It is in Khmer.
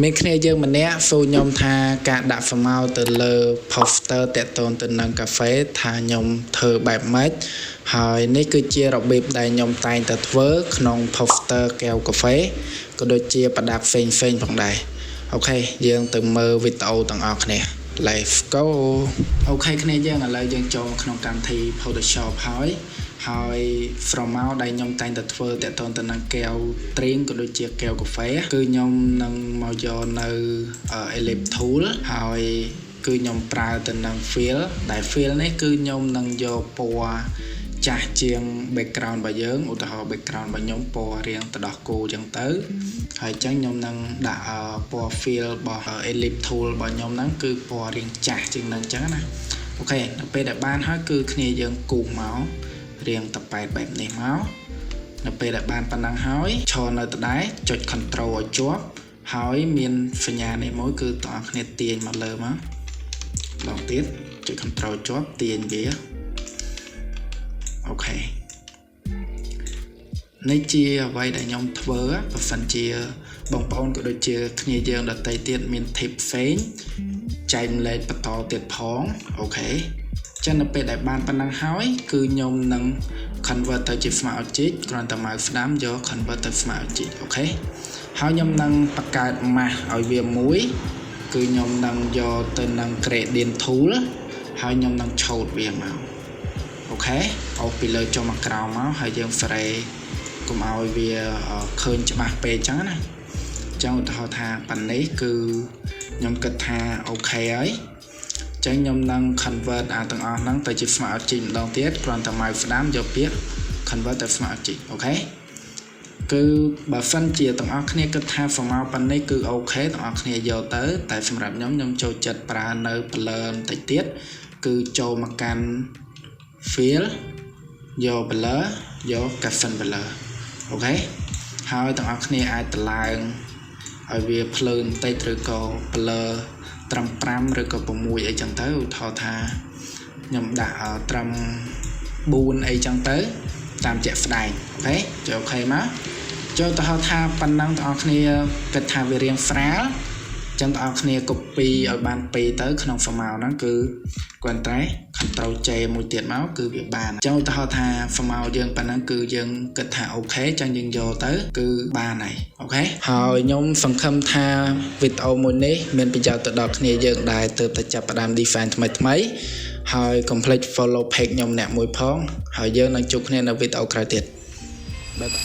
មានគ្នាយើងម្នាក់សួរខ្ញុំថាការដាក់ស្រមោលទៅលើ poster តាក់ទងទៅនឹងកាហ្វេថាខ្ញុំធ្វើបែបម៉េចហើយនេះគឺជារបៀបដែលខ្ញុំតែងតែធ្វើក្នុង poster កែវកាហ្វេក៏ដូចជាប្រដាប់ផ្សេងៗផងដែរ OK យើងទៅមើលវីដេអូទាំងអស់គ្នា Let's go. OK គ្នាយើងឥឡូវយើងចូលមកក្នុងកម្មវិធី Photoshop ហើយហើយស្រមោលដែលខ្ញុំតែងតែធ្វើតាក់ទងទៅនឹងកែវ drink ក៏ដូចជាកែវកាហ្វេគឺខ្ញុំនឹងមកយកនៅ Ellipse tool ហើយគឺខ្ញុំប្រើទៅនឹង fill ដែល fill នេះគឺខ្ញុំនឹងយកពណ៌ចាស់ជាង background របស់យើងឧទាហរណ៍ background របស់ខ្ញុំពណ៌រាងទឹកដោះគោអញ្ចឹងទៅហើយអញ្ចឹងខ្ញុំនឹងដាក់ពណ៌ fill របស់ ellipse tool របស់ខ្ញុំហ្នឹងគឺពណ៌រាងចាស់ជាងហ្នឹងអញ្ចឹងណាOK ដល់ពេលដែលបានហើយគឺគ្នាយើងគូសមករាងតប៉ែតបែបនេះមកនៅពេលដែលបានប៉ុណ្ណឹងហើយឈរនៅដដែលចុច control ឲ្យជាប់ហើយមានសញ្ញានេះមួយគឺតើគ្នាទាញមកលើមកម្ដងទៀតចុច control ជាប់ទាញវាOK នេះជាអ្វីដែលខ្ញុំធ្វើបើសិនជាបងប្អូនក៏ដូចជាគ្នាយើងដទៃទៀតមាន tip ផ្សេងចែករំលែកបន្តទៀតផង OK ចឹងនៅពេលដែលបានប៉ុណ្ណឹងហើយគឺខ្ញុំនឹង convert ទៅជា smart object គ្រាន់តែ mouse ស្ដាំយក convert ទៅ smart object. OK ហើយខ្ញុំនឹងបង្កើត mask ឲ្យវាមួយគឺខ្ញុំនឹងយកទៅនឹង gradient tool ហើយខ្ញុំនឹងឆូតវាមក OK អូសពីលើចុះមកក្រោមមកហើយយើង free កុំឲ្យវាឃើញច្បាស់ពេកចឹងណាចឹងឧទាហរណ៍ថាប៉ានេះគឺខ្ញុំគិតថាOK ហើយចឹងខ្ញុំនឹង convert អាទាំងអស់ហ្នឹងទៅជា smart object ម្ដងទៀតគ្រាន់តែ mouse ស្ដាំយកពាក្យ convert ទៅ smart object. OK គឺបើសិនជាទាំងអស់គ្នាគិតថាស្រមោលប៉ុណ្នេះគឺOK ទាំងអស់គ្នាយកទៅតែសម្រាប់ខ្ញុំខ្ញុំចូលចិត្តប្រើនៅ blur បន្តិចទៀតគឺចូលមកកាន់ fill យក blur យក Gaussian blur. OK ហើយទាំងអស់គ្នាអាចតម្លើងឲ្យវាភ្លឺបន្តិចឬក៏ blur ត្រឹម5ឬក៏6អីចឹងទៅឧទាហរណ៍ថាខ្ញុំដាក់ត្រឹម4អីចឹងទៅតាមជាក់ស្ដែង OK ចុច OK មកចូលទៅហៅថាប៉ុណ្ណឹងទាំងអស់គ្នាគិតថាវារៀងស្រាលចឹងទាំងអស់គ្នា copy ឲ្យបាន2ទៅក្នុង format ហ្នឹងគឺគ្រាន់តែ control J មួយទៀតមកគឺវាបានចឹងឧទាហរណ៍ថា format យើងប៉ុណ្ណឹងគឺយើងគិតថាOK ចឹងយើងយកទៅគឺបានហើយ OK ហើយខ្ញុំសង្ឃឹមថាវីដេអូមួយនេះមានប្រយោជន៍ទៅដល់គ្នាយើងដែលទើបតែចាប់ផ្ដើម design ថ្មីថ្មីហើយកុំភ្លេច follow page ខ្ញុំអ្នកមួយផងហើយយើងនឹងជួបគ្នានៅវីដេអូក្រោយទៀត bye bye.